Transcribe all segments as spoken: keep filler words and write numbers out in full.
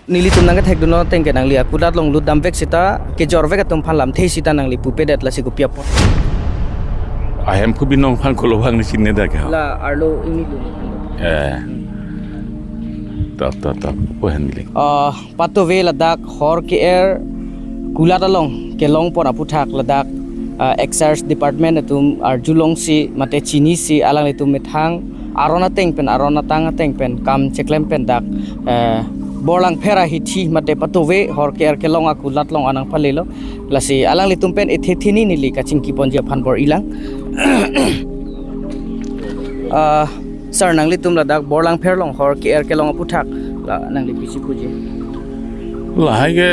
Nelitum nangkethekdun ateng ke nangli akulat along lutdamvek seta kejorvek atum aphan lamthe seta nangli pupedet, lasi kopi apot? Ahemphu binong aphan kolo abang ne chinine dak ke. La arlo ingni dun. Eh. Tap, tap, tap. Ko hen neli. Ah, patove ladak hor ke-er kulat along kelongpon aputhak ladak, ah, Excise Department atum arjulongsi mate chinisi alanglitum methang aron ateng pen, aron atang ateng pen kam cheklem pen dak, eh, Borlangpher ahithi mate patove hor ke-er kelong akulat along anang palelo. Lasi alanglitum pen ethe thini neli kachingkiponji aphan bor-ilang. Ah, sir, nanglitum ladak Borlangpher along hor ke-er kelong aputhak la nangli pisi puji? Lahai ke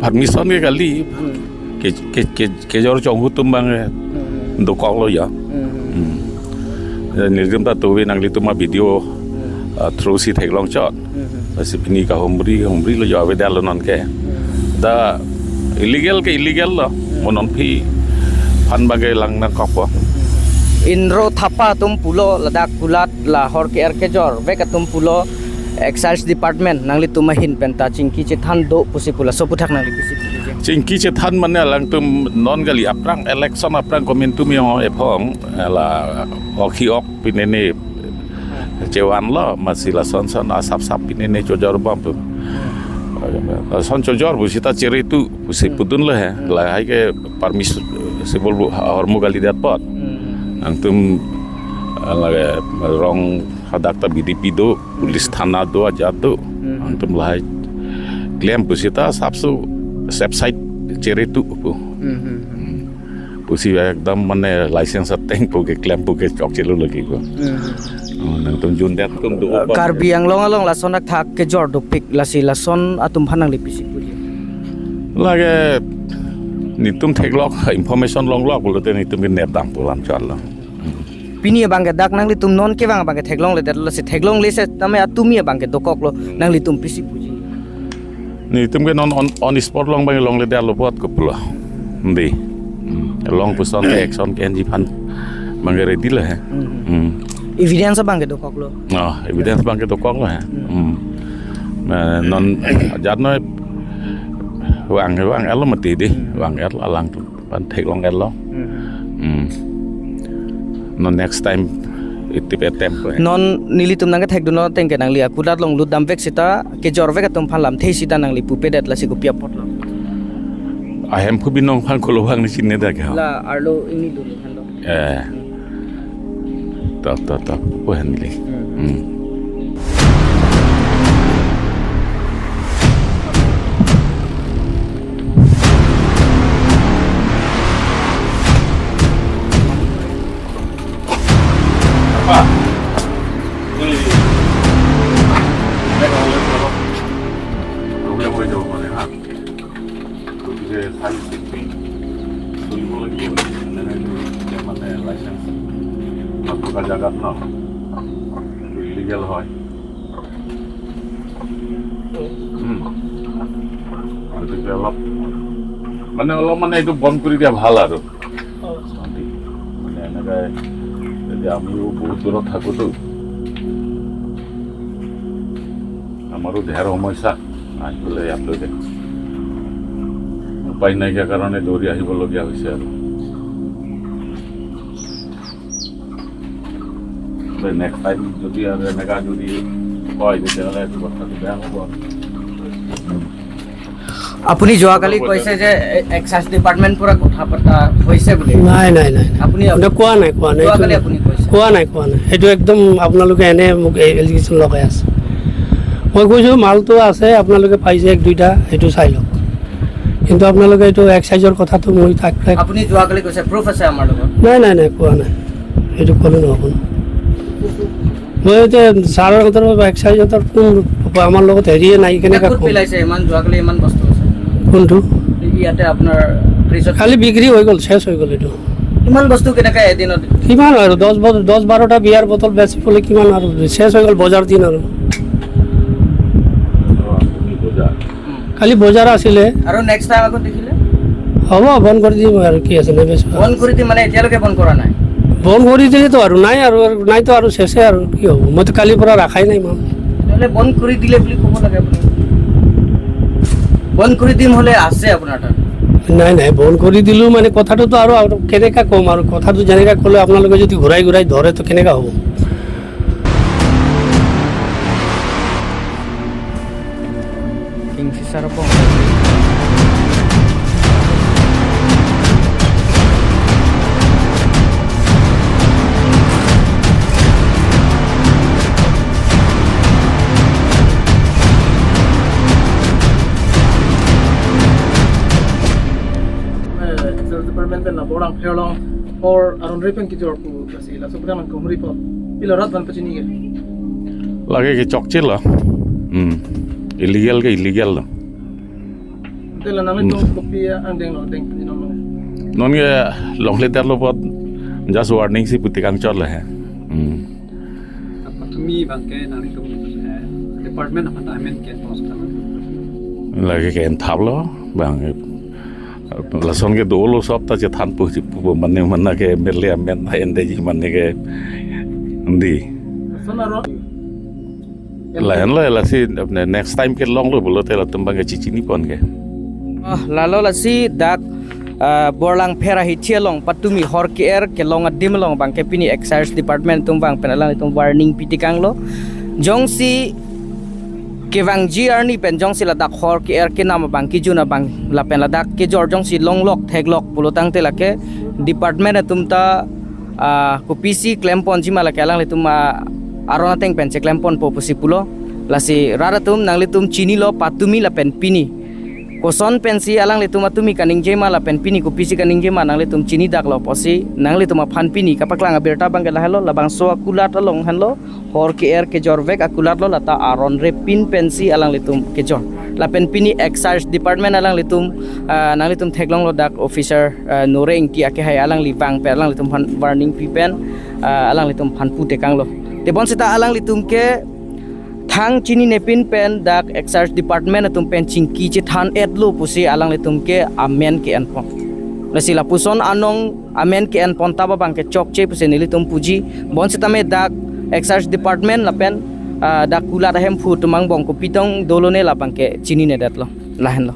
permission ke kali. Hmm. Ke, ke, ke, kejor chonghu atum abang ke. Hmm. Dokoklo ya. Hmm. Hmm. Ya, nelitum ta tuwi nanglitum a-video, hmm, ah, through si theklong chot. Hmm. Lasi pini kahumri, humrilo ya, avedetlo non ke. Hmm. Ta illegal ke illegal lo. Hmm. Mo non aphi aphan abang ke lang nangkokpo. Inro thapa atum pulo ladak kulat la hor ke-er kejorvek atum pulo Excise Department nanglitum ahin pen ta chingki chethan do pusi pu, laso aputhak nangli pisi puji? Chingki chethan mane alangtum non kali, aphrang election aphrang komantu mi ong ephong la ok hi ok pine ne chevanlo, masi lason son asap sap pine ne chojor bom pu. Lason chojor pu seta cheretu pusi pudunlo he. Hmm. Lahai ke permissible bu hormu kalidet apot. Hmm. Nangtum, ah, lake rong hadak ta B D P do, police thana do, ajat do. Hmm. Nangtum lahai klem pu seta asapso safe side cheretu pu. Hmm, hmm, hmm. Hmm. Pusi ekdam mane license ateng pu keklem pu ke chokchelo lagi ko. Hmm. Hmm, nangtum jundet atum do. Karbi Anglong along lason athak kejor dopik, lasi lason atum aphan nangli pisi puji? Lake nelitum theklok, information longlok pulote nelitum ke nepdam pu alam chotlo. Pini abang ke dak nanglitum non kevang abang ke theklongledetlo, lasi theklongle setame atumi abang ke dokoklo, nanglitum pisi puji? Nelitum ke non on, on spot along abang longledetlo apot kopilo. Hindi. Hmm. Long puson ke action ke-enji aphan abang ke ready lo he. Hmm. Hmm. Evidence abang ke dokoklo. Oh, evidence abang ke dokoklo he. Hmm. Hmm. Nah, non ajat noi vang, vang-etlo mati di, vang-etlo alangtum aphan theklong-etlo. Hmm. Hmm. Non next time itip attempt ko. Non nelitum nangkethekdun ateng ke nangli akulat along lutdamvek seta kejorvek atum aphan lamthe seta nangli pupedet, lasi kopi apotlo? Ahemphu binong aphan kolo abang ne chinine dak ke. La arlo ingni dun henlo. Eh. Tap, tap, tap. Ko hen neli. Hmm. Hmm. Apa? Ini. Problem হৈ যাব পাৰে, হা? গতিকে চাই চিতি চলিব লাগিব। এনেকৈ এতিয়া মানে লাইচেন্স নথকা জেগাত ন, ইলিগেল হয়। উম। গতিকে অলপ, মানে, অলপ মানে এইটো বন্ধ কৰি দিয়া ভাল আৰু। মানে, এনেকৈ এতিয়া আমিও বহুত দূৰত থাকোঁতো, আমাৰো ঢেৰ সমস্যা। আহি পেলাই ইয়াত লৈ যায়। উপায় নাইকিয়া কাৰণে দৌৰি আহিবলগীয়া হৈছে আৰু। নেক্সট টাইম যদি আৰু এনেকা যদি হয়, তেতিয়াহ'লে এইটো কথাটো বেয়া হ'ব আৰু। আপুনি যোৱাকালি কৈছে যে এ-, এক্সাইজ ডিপাৰ্টমেণ্ট পৰা কথা পতা হৈছে বুলি। নাই, নাই, নাই, নাই। আপুনি কোৱা নাই, কোৱা নাই, এইটো যোৱাকালি আপুনি কৈছে। কোৱা নাই, কোৱা নাই। এইটো একদম আপোনালোকে এনে মোক এলিগেশ্যন লগাই আছে। মই কৈছোঁ, মালটো আছে, আপোনালোকে পাইছে এক দুইটা, সেইটো চাই লওক। কিন্তু আপোনালোকে এইটো এক্সাইজৰ কথাটো মই তাক, আপুনি যোৱাকালি কৈছে, প্ৰুফ আছে আমাৰ লগত। নাই, নাই, নাই, কোৱা নাই। এইটো ক'লে নহ'ব ন। মই এতিয়া ছাৰৰ হাতৰ এক্সাইজৰ কোন, আমাৰ লগত হেৰিয়ে নাই, কেনেকা ক'ত ক'ম? পেলাইছে ইমান, যোৱাকালি ইমান বস্তু আছে? কোনটো? ইয়াতে আপোনাৰ ফ্ৰিজত। কালি বিক্ৰী হৈ গ'ল, শেষ হৈ গ'ল এইটো। ইমান বস্তু কেনেকে এদিনত? কিমান আৰু দহ বটল, দহ বাৰটা বিয়াৰ বটল বেচি পেলাই কিমান আৰু শেষ হৈ গ'ল বজাৰ দিন আৰু। কালি বজাৰ আছিলে। আৰু নেক্সট টাইম আকৌ দেখিলে? হ'ব, বন্ধ কৰি দিম আৰু, কি আছে, নেবেচো। বন্ধ কৰি দিম মানে এতিয়ালৈকে বন্ধ কৰা নাই? বন্ধ কৰি দিলেতো আৰু নাই আৰু, আৰু নাইতো আৰু শেষে আৰু, কি হ'ব? মইতো কালিৰ পৰা ৰাখাই নাই মাল। তেতিয়াহ'লে বন্ধ কৰি দিলে বুলি ক'ব লাগে আপুনি। বন্ধ কৰি দিম হ'লে আছে আপোনাৰ তাত? নাই, নাই, বন্ধ কৰি দিলো মানে কথাটোতো আৰু, আৰু কেনেকা ক'ম আৰু, কথাটো যেনেকা ক'লে আপোনালোকে যদি ঘূৰাই ঘূৰাই ধৰে তো কেনেকা হ'ব? Kingfisher po. Eh, Excise Department pen la Borlangpher along hor aron rep pen kejor pu lasi laso pura nang kumri po. Pilo rat ban pachini ke? Lake ke chokche lo. Hmm. Illegal ke illegal lo. Te la nanglitum Hmm. kopi angdeng lo, deng pini nong lo. Non ke longle der lo pot just warning si putik angchot le he. Hmm. Patumi abang ke nanglitum, eh, department aphan amen ke pos tang. Lake ke enthap lo bang. Lason ke dolo sop ta chethan pu pu mane mana ke M L A amen na ende ji mane ke di. Lason aro. Lahen lo lasi apne next time ke long lo pulote latum abang ke chichini pon ke. Ah, lalo lasi dak, ah, Borlangpher ahithi along patumi hor ke-er kelong adim along abang ke pini Excise Department atum abang pen alanglitum warning pitekang lo. Jongsi kevangji arni pen jongsi ladak hor ke-er kenam abang kejun abang lapen ladak kejor jongsi longlok theklok pulotangte lake department atum ta, ah, kopisi klem ponji ma lake alanglitum, ah, aron ateng pen cheklem ponpo pusi pulo. Lasi rat atum nanglitum chinilo patumi lapen pini. Koson pensi alanglitum atumi kaningje ma lapen pini kopisi kaningje ma nanglitum chini dak lo pusi nanglitum aphan pini kapaklang abirta abang ke lahelo labangso akulat along henlo. Hor ke-er kejor vek akulat lo lata aron rep pin pensi alanglitum kejor. Lapen pini Excise Department alanglitum, ah, nanglitum theklong lo dak officer, ah, Nore Ingti akehai alangli vang pen alanglitum aphan warning pi pen, ah, alanglitum aphan putekang lo. Tebon seta alanglitum ke thang chinine pin pen dak Excise Department atum pen chingki chethan et lo pusi alanglitum ke amen ke-en pon. Lasi lapuson anong amen ke-en pon ta abang ke chokche pusi nelitum puji. Bonsitame dak Excise Department lapen, ah, dak kulat ahemphu atum angbong kopi tong dolo ne labang ke chinine det lo. Lahen lo.